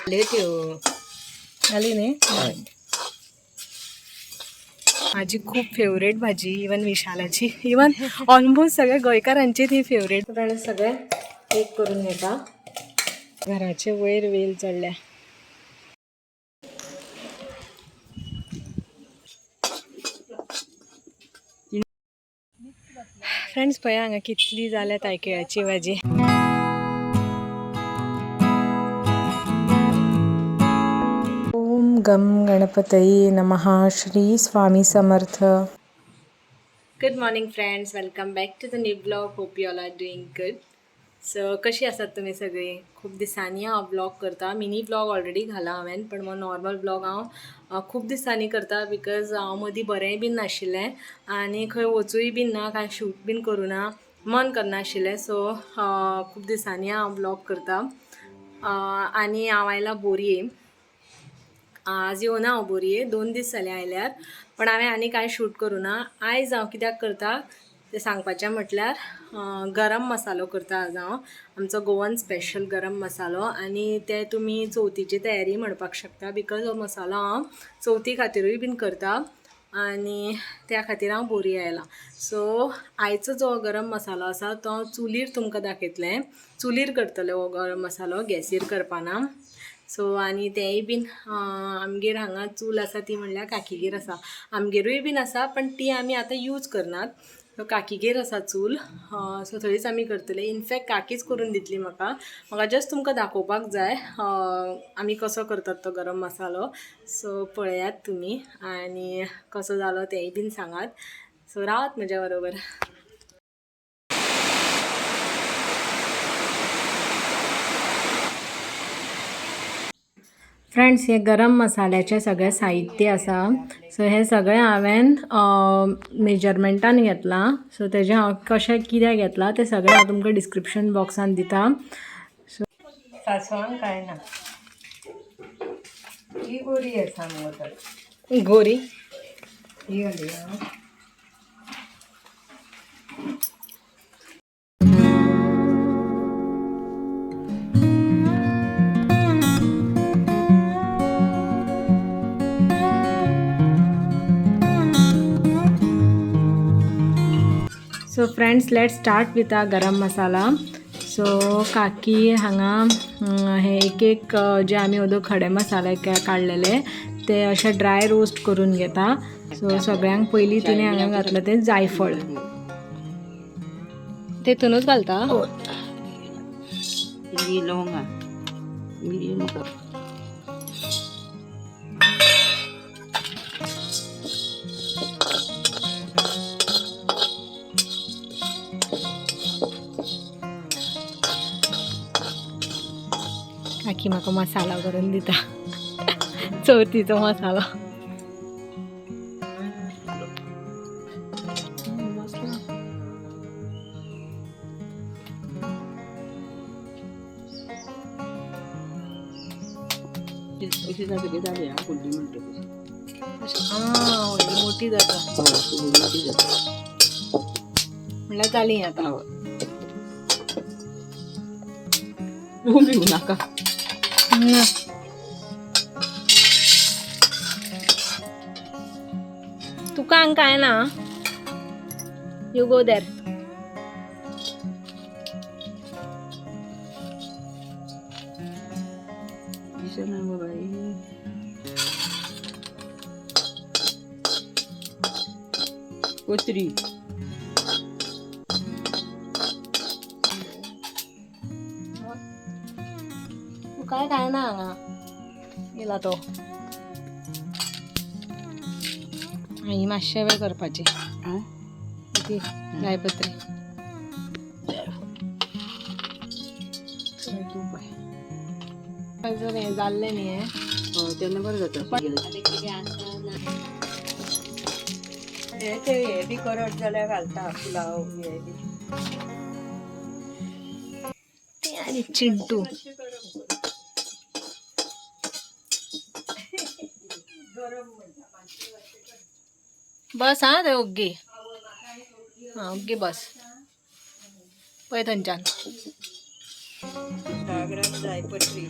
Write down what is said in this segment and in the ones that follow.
त्यो घाली न्ही. माझी खूप फेवरेट भाजी, इवन विशालाची, इवन ऑलमोस्ट सगळ्या गोंयकारांची ती फेवरेट. सगळे एक करून घेता. घराचे वयर वेल चडल्या. फ्रेंड्स, पळया हांगा कितली जाल्या तायकिळ्याची भाजी. ओम गम गणपतये नमः. Shri Swami Samarth. Good morning friends, welcome back to the new blog. Hope you all are doing good. So कशी आसात तुमी सगळीं? खूब दिसांनी हांव ब्लॉग करता. मिनी ब्लॉग ऑलरेडी घाला हांवें, पण मग नॉर्मल ब्लॉग हांव खूब दिसांनी करता, because हांव मदीं बरेंय बीन नाशिल्लें आनी खंय वचूय बीन ना, कांय शूट बीन करूं ना, मन करनाशिल्लें. सो खूब दिसांनी हांव ब्लॉग करता. आनी हांव आयलां बोरये. आज येवना हांव बोरये, 2 दीस जाले आयल्यार, पण हांवें आनी कांय शूट करूं ना. आयज हांव कित्याक करता तें सांगपाचें म्हटल्यार गरम मसालो करता आज हांव, आमचो गोवन स्पेशल गरम मसालो. आनी ते तुमी चवथीची तयारी म्हणपाक शकता, because हो मसालो हांव चवथी खातिरूय बीन करता आनी त्या खातीर हांव बोरये आयलां. सो आयचो जो गरम मसालो आसा तो हांव चुलीर तुमकां दाखयतलें. चुलीर करतलें हो गरम मसालो, गॅसीर करपाना. सो आनी तेंय बीन आमगेर हांगा चूल आसा ती म्हणल्यार काकीगेर आसा. आमगेरूय बीन आसा, पण ती आमी आतां यूज करनात. सो काकीगेर आसा चूल, सो थंयच आमी करतले. इनफॅक्ट काकीच करून दितली म्हाका. म्हाका जस्ट तुमकां दाखोवपाक जाय आमी कसो करतात तो गरम मसालो. सो पळयात तुमी आनी कसो जालो तेंय बीन सांगात. सो रावात म्हज्या बरोबर. फ्रेंड्स, हे गरम मसाल्याचें सगळें साहित्य आसा. सो हें सगळें हांवें मेजरमेंटान घेतलां. सो तेजें हांव कशें कितें घेतलां तें सगळें हांव तुमकां डिस्क्रिप्शन बॉक्सान दिता. सो सासवांक काय ना, ही गोरी आसा मुगो तर. गोरी. ही घालया. So friends, let start with a garam masala. So काकी हांगा हे एक एक जे आमी ओदो खडे मसाले काडलेले ते अशे ड्राय रोस्ट करून घेता. सो सगळ्यांक पयलीं तिणें हांगा घातलं तें जायफळ. तेतूनच घालता. ही लवंगां, मिरयो म्हाका. काकी म्हाका मसाला करून दिता, चवथीचो मसालो. अशी जातकीर जाली आं, फुडली म्हणटकीच. आं, व्हडली मोठी जाता. हय, फुडली मोठी जाता. म्हणल्यार जाली आतां. हय, तूं भिवू नाका. ना. तुका हांगा काय ना, you go there. दिसना गो बाई. कोतरी. तू काय काय ना हांगा येला तो. ही मातशे वेळ करपाची. आं. ती जायपत्री. तूप आहे. जर हें जाल्लें न्ही हें. हय, तेन्ना बरें जाता. हे ते हे बी करत जाल्यार घालता पुलाव हे बी. ते आनी चिंटू. बस. हा, ते ओग्गी. हा, ओग्गी बस. पळय थंयच्यान. धा ग्राम जायपत्री.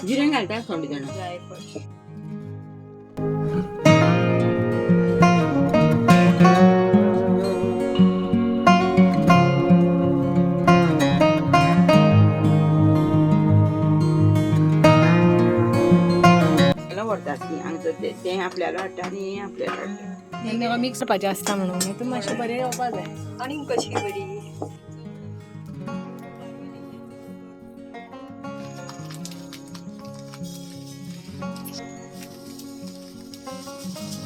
जिरें घालता थोडे जाणां. जायफळ. त्याला व्हरतात ती हांगसर ते तें आपल्याला हाडटा आनी हें आपल्याला हाडटा. म्हाका मिक्स करपाचें आसता म्हणून तूं मातशें बरें येवपा जाय. आनी कशी बरी.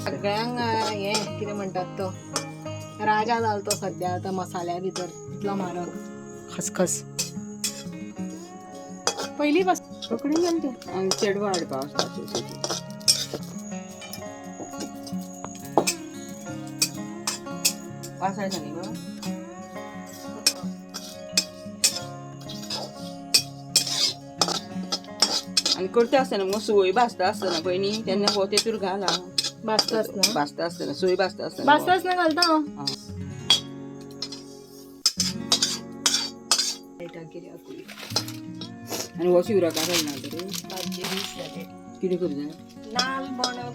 सगळ्यांक हें कितें म्हणटात तो राजा जालो तो सद्या आतां मसाल्या भितर इतलो म्हारग खसखस पयलीं पासून. रोखडें जालें तें आनी चेडवां हाडपा वचपाचें. वास येता न्ही गो. आनी करता आसतना मुगो सोय भाजता आसतना पळय न्ही तेन्ना हो तेतूर घाल आं. भाजताच ना. भाजता आसतना सोय भाजता आसतना. भाजताच ना घालता हांव. आं. कित्याकूय. आनी हो शिवराका घालना तर. भाजये दीस जाले. कितें करूं जाय? नाल बोणप.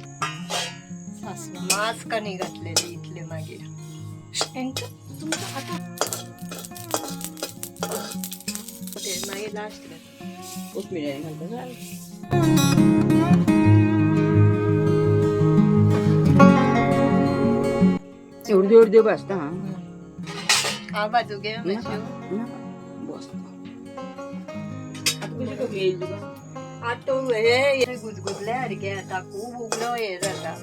सासवां. मास्क न्ही घातलेले इतले मागीर. तांकां तुमकां आतां ते मागीर लास्ट घातले. कोथमिऱ्यान घालता जालें. अर्द्यो अर्द्यो भाजता आं. हांव भाजू गे नाका. मातश्यो. नाका बस. आतां कशी कमी येयली तुका? आतां हे गुजगुजले सारके आतां खूब उगडो हे जाता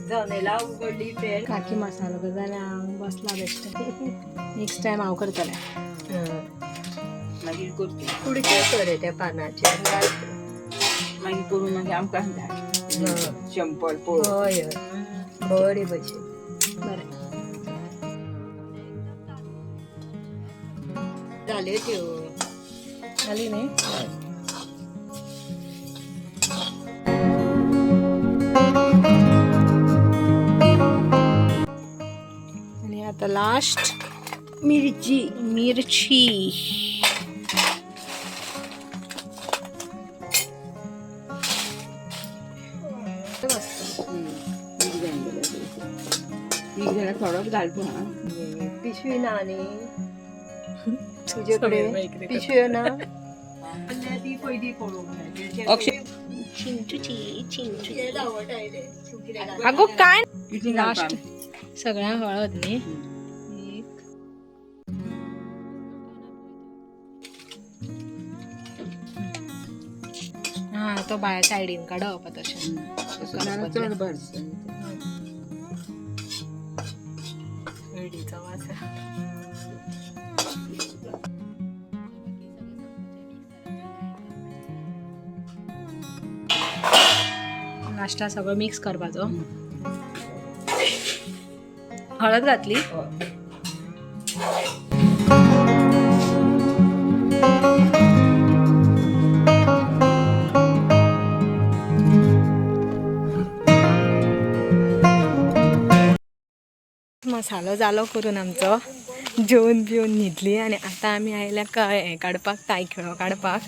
जनेलां उगडली फेन. काकी मसालो करता जाल्यार हांव बसला बेश्टें. नेक्स्ट टायम हांव करतलें. मागीर करता. कुडके कर त्या पानाचे आनी घाल. मागीर करून मागीर आमकां धाड. शंपर पळोवन. हय हय बरे भशेन. बरें. जाल्यो त्यो. जाली न्ही. आनी आतां लास्ट मिरची. मिरची. मस्त. मीठ जायना जाल्यार मीठ जाल्यार थोडोच घाल पूण आं. पिशवी ना न्ही तुजे कडेन? पिशव्यो ना ती पयली पळोवंक जाय. अक्षय. चिंचूची चिंचू. हे धांवट आयले तूं कितें घाल. आगो काय. कितली लास्ट घालपा? सगळ्यांक हळद न्ही. एक. हा तो भायर सायडीन काडप तशें. तसो जाल्यार चड भाज. हळदीचो वास. लास्टा सगळं मिक्स करपाचो. हळद घातली. मसालो जालो करून आमचो. जेवन बिवन न्हिदली आनी आतां आमी आयल्या हें काडपाक, तायखिळो काडपाक.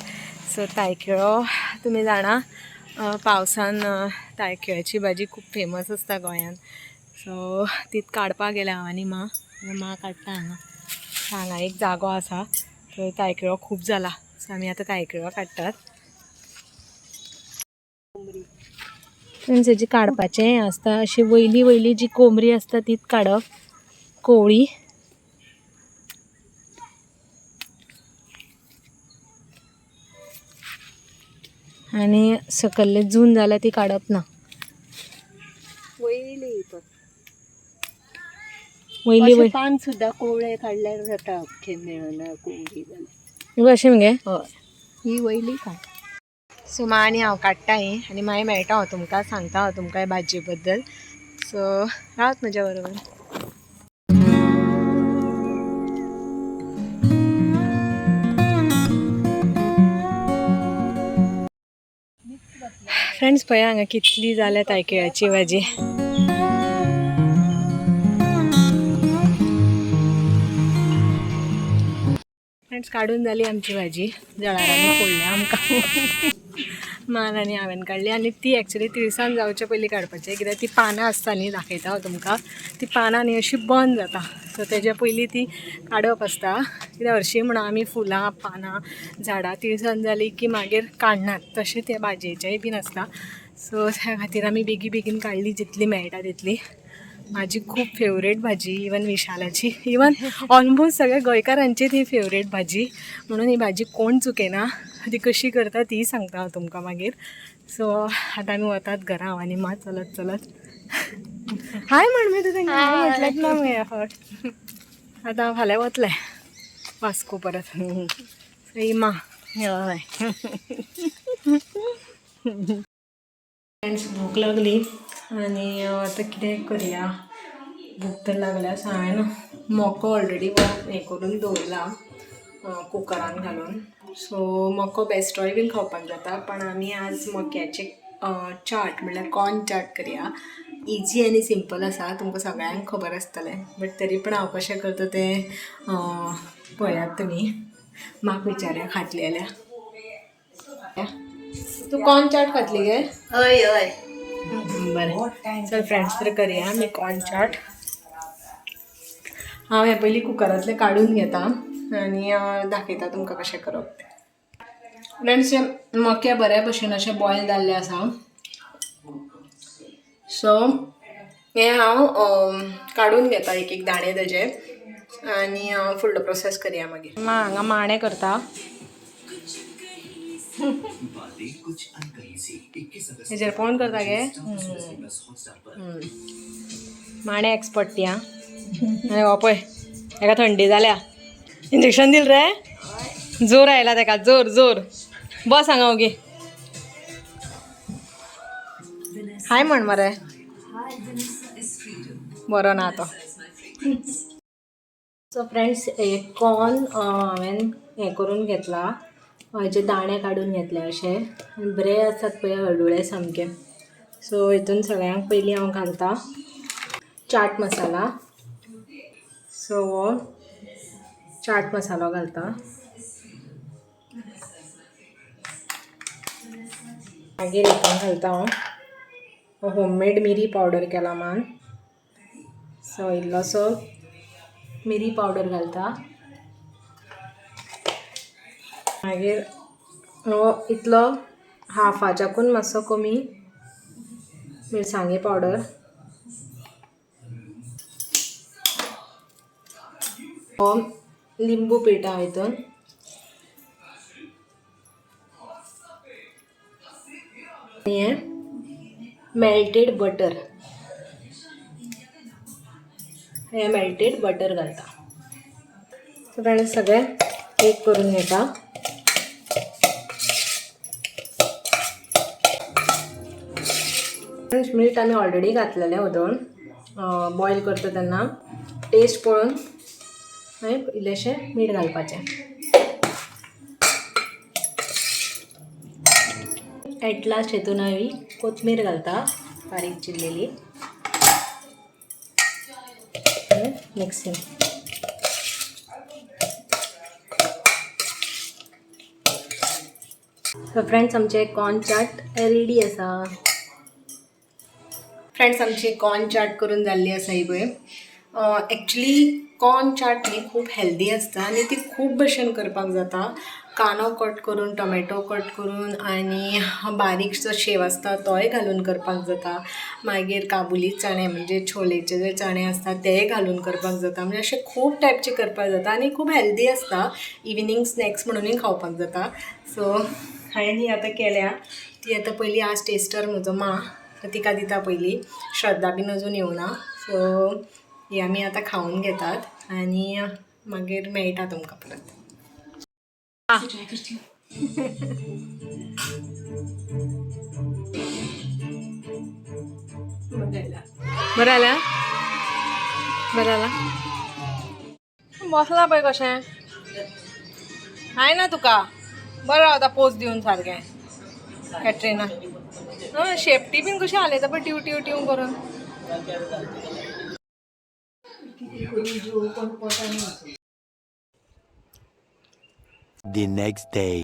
सो तायखिळो तुमी जाणा, पावसान तायखिळ्याची भाजी खूब फेमस आसता गोंयान. सो तीच काडपाक गेल्या हांव आनी मां. मां काडटा हांगा. हांगा एक जागो आसा थंय तायखिळो खूब जाला. सो आमी आतां तायखिळो काडटात. फ्रेंड्स, हेजी काडपाचें हें आसता, अशी वयली वयली जी कोमरी आसता तीच काडप, कोवळी. आनी सकल्ले जून जाल्यार ती काडप ना. वयली वयली. अशें वयली. पान सुद्दां कोवळे काडल्यार जाता, अख्खें मेळना कोवळी जाल्यार. अशें मगे. हय, ही वयली काड. सो मा आनी हांव काडटा ही आनी मागीर मेळटा हांव तुमकां, सांगता हांव तुमकां भाजये बद्दल. सो रावत म्हज्या बरोबर. फ्रेंड्स, पळया हांगा कितली जाल्या तायकिळ्याची भाजी. फ्रेंड्स, काडून जाली आमची भाजी. जळारांनी फोडल्या आमकां मान आनी हांवें काडली. आनी ती एक्चुली तिळसान जावचे पयलीं काडपाचें, कित्याक ती पानां आसता न्ही, दाखयता हांव तुमकां, ती पानां न्ही अशी बंद जाता. सो तेज्या पयलीं ती काडप आसता, कित्याक हरशीं म्हणून आमी फुलां पानां झाडां तिळसान जाली की मागीर काडनात, तशें ते भाजयेचेंय बीन आसता. सो त्या खातीर आमी बेगी बेगीन काडली जितली मेळटा तितली. माझी खूप फेवरेट भाजी, इवन विशालाची, इवन ऑलमोस्ट सगळ्या गोंयकारांची ती फेवरेट भाजी, म्हणून ही भाजी कोण चुकयना. ती कशी करता ती सांगता हांव तुमकां मागीर. सो आतां आमी वतात घरा. हांव आनी मा चलत चलत. हाय म्हण मगे तूं तांकां, हाय म्हटलेंच ना मगे ह्या फावट. आतां हांव फाल्यां वतलें वास्को परत. सो ही मा. हय. फ्रेंड्स, भूक लागली आनी आतां कितें करया, भूक तर लागल्या. सो हांवें मको ऑलरेडी हें करून दवरला कुकरान घालून. सो मको बेस्टोय बीन खावपाक जाता, पण आमी आज मक्याचे चाट म्हणल्यार कॉर्न चाट करया. इजी आनी सिंपल आसा, तुमकां सगळ्यांक खबर आसतलें, बट तरी पण हांव कशें करता तें पळयात तुमी. म्हाका विचारया खातली जाल्यार. तूं कॉर्न चाट खातली गे? हय हय. बरें, चल फ्रेंड्स, तर करया आमी कॉर्न चाट. हांव हें पयलीं कुकरांतलें काडून घेता आनी दाखयता तुमकां कशें करप तें. फ्रेंड्स, हे मके बरे भशेन अशे बॉयल जाल्ले आसा. सो हें हांव काडून घेता एक एक दाणे तेजे आनी फुडलो प्रोसेस करया मागीर. मा हांगा माणे करता. हेजेर कोण करता गे? माणे एक्सपर्ट ती. आं, आनी हो पळय, हेका थंडी जाल्या, इंजेक्शन दिल रे, जोर आयला तेका, जोर जोर. बस हांगा ओगी. हाय म्हण मरे. बरो ना तो. सो फ्रेंड्स, हे कॉर्न हांवें हें करून घेतला, हेजे दाणे काडून घेतले अशे. आनी बरे आसात पळय, हळडुळे सामके. सो हितून सगळ्यांक पयलीं हांव घालता चाट मसाला. सो हो चाट मसालो घालता. मागीर हितून घालता हांव होममेड मिरी पावडर केला मान. सो इल्लोसो मिरी पावडर घालता. मागीर हो इतलो हाफाच्याकून मातसो कमी मिरसांगे पावडर. हो लिंबू पिळटा हितून. आनी हें मेल्टेड बटर, हें मेल्टेड बटर घालता. सो फ्रेंड्स, सगळें एक करून घेता. फ्रेंड्स, मीठ आमी ऑलरेडी घातलेलें वदळ बॉयल करता तेन्ना. टेस्ट पळोवन मागीर इल्लेशें मीठ घालपाचें. एट लास्ट हितून हांव कोथमीर घालता, बारीक चिरलेली. मिक्सिंग. सो फ्रेंड्स, आमचे कॉर्न चाट रेडी आसा. फ्रेंड्स, आमची कॉर्न चाट करून जाल्ली आसा ही पळय. एक्चुली कॉर्न चाट न्ही खूब हेल्दी आसता आनी ती खूब भशेन करपाक जाता. कांदो कट करून, टोमॅटो कट करून आनी बारीक जो शेव आसता तोय घालून करपाक जाता. मागीर काबुली चणे म्हणजे छोलेचे जे चणे आसता तेय घालून करपाक जाता. म्हणजे अशे खूब टायपचे करपाक जाता आनी खूब हेल्दी आसता. इवनींग स्नॅक्स म्हणूनय खावपाक जाता. सो हांवें ही आतां केल्या ती आतां पयली आज टेस्टर म्हजो मा, तिका दिता पयली. श्रद्धा बीन अजून येवना. सो ही आमी आतां खावन घेतात आनी मागीर मेळटा तुमकां परत. बरें जालें, बरें जालां. बसलां पळय कशें हाय ना तुका बरें रावता पोज दिवन सारकें. कॅटरिना हय, शेपटी बीन कशी हालयता पळय, टिव टिव टिव करून. The next day.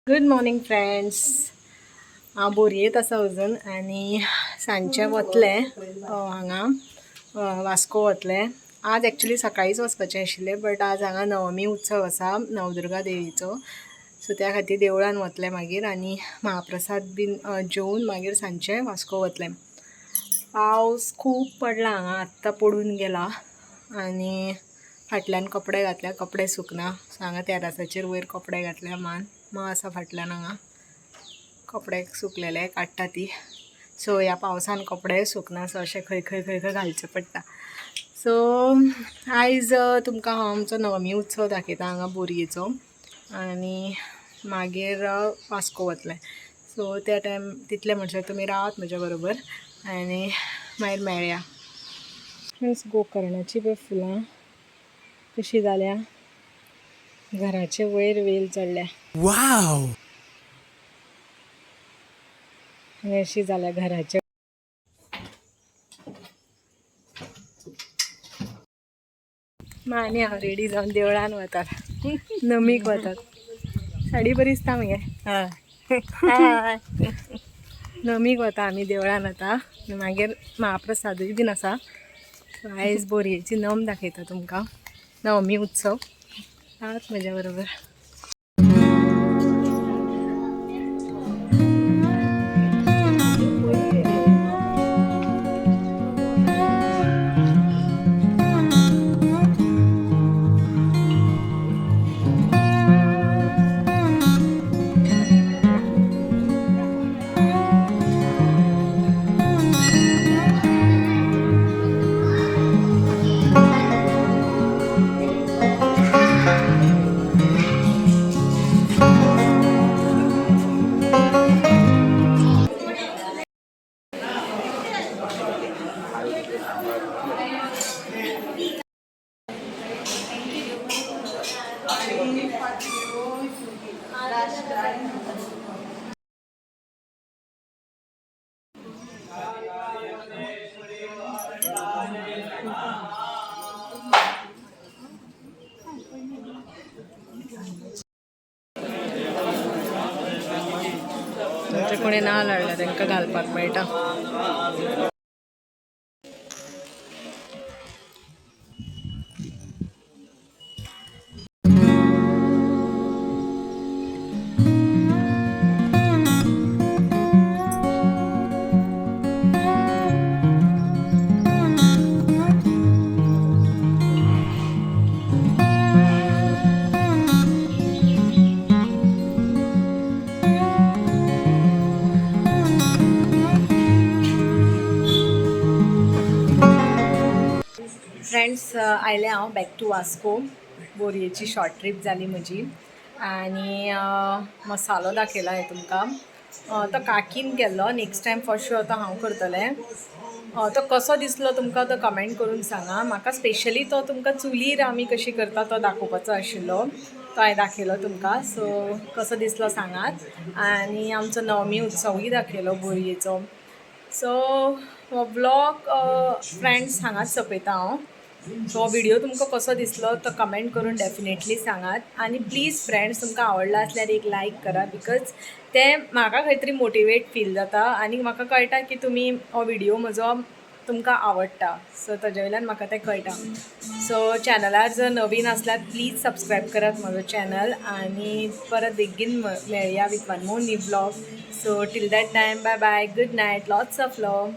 Good morning friends. हांव बोरयेंत आसा अजून आनी सांजचें वतलें हांगा वास्को वतलें. आज एक्चुली सकाळींच वचपाचें आशिल्लें, बट आज हांगा नवमी उत्सव आसा नवदुर्गा देवीचो, सो त्या खातीर देवळान वतलें मागीर आनी महाप्रसाद बीन जेवन मागीर सांजचें वास्को वतलें. पावस खूब पडला हांगा, आत्तां पडून गेला आनी फाटल्यान कपडे घातल्या, कपडे सुकना, सो हांगा तेरासाचेर वयर कपडे घातल्या. मान मा आसा फाटल्यान, हांगा कपडे सुकलेले काडटा ती. सो ह्या पावसान कपडे सुकना, सो अशें खंय खंय खंय खंय घालचें पडटा. सो आयज तुमकां हांव आमचो नवमी उत्सव दाखयता हांगा बोरयेचो आनी मागीर वास्को वतलें. सो त्या टायम तितले म्हणसर तुमी रावात म्हज्या बरोबर आनी मागीर मेळया. गोकर्णाची पळय फुलां कशी जाल्या, घराचे वयर वेल चडल्या. Wow! आनी अशी जाल्या घराचे. आनी हांव रेडी जावन देवळान वतात, नमीक वतात. साडी बरी दिसता मगे. नमीक वता आमी देवळान वता, मागीर महाप्रसादूय बीन आसा. सो आयज बोरयेची नम दाखयता तुमकां, नवमी उत्सव. रावात म्हज्या बरोबर. तुमचे कोणी नाल्ल हाडल्या तांकां घालपाक मेळटा. फ्रेंड्स, आयलें हांव बॅक टू वास्को. बोरयेची शॉर्ट ट्रीप जाली म्हजी आनी मसालो दाखयला हांवें तुमकां. तो काकीन केल्लो. नेक्स्ट टायम फॉर शुअर तो हांव करतलें. तो कसो दिसलो तुमकां तो कमेंट करून सांगा म्हाका. स्पेशली तो तुमकां चुलीर आमी कशी करता तो दाखोवपाचो आशिल्लो, तो हांवें दाखयलो तुमकां. सो कसो दिसलो सांगात. आनी आमचो नवमी उत्सवूय दाखयलो बोरयेचो. सो हो व्लॉग फ्रेंड्स हांगाच सोंपयता हांव. सो हो व्हिडिओ तुमकां कसो दिसलो तो कमेंट करून डेफिनेटली सांगात. आनी प्लीज फ्रेंड्स, तुमकां आवडला आसल्यार एक लायक करा, because तें म्हाका खंय तरी मोटिवेट फील जाता आनी म्हाका कळटा की तुमी हो व्हिडिओ म्हजो तुमकां आवडटा. सो ताजे वयल्यान म्हाका तें कळटा. सो चॅनलार जर नवीन आसल्यार प्लीज सबस्क्रायब करात म्हजो चॅनल आनी परत बेगीन मेळया with one more new vlog. So till that time, bye bye, good night, lots of love.